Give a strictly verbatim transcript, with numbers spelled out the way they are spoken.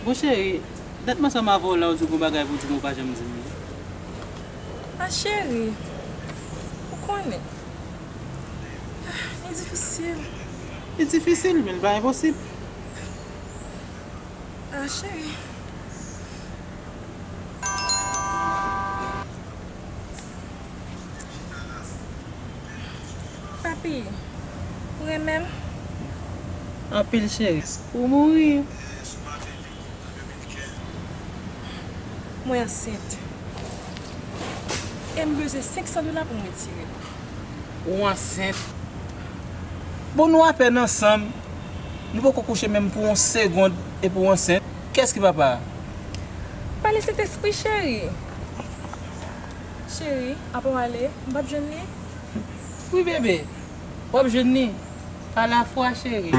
Bon, cheri, dat m ansanm avè w la, w di w gon bagay pou w di m, ou pa janm di m li. A cheri, ou konnen. Li difisil. Li difisil, men li pa enposib. A cheri. Papi, ou renmen m? Anpil, cheri. Ou mouri. Mwen ansent. E m bezwen senk san dola pou m retire l. Ou ansent? Bon, nou apèn ansanm. Nou poko kouche menm pou yon segonn epi w ansent. Kiyès ki papa a? Pale Sentespri, cheri. Cheri, apa w ale? M p ap jwenn li? Wi, bebe. W ap jwenn li. Pa lafwa, cheri.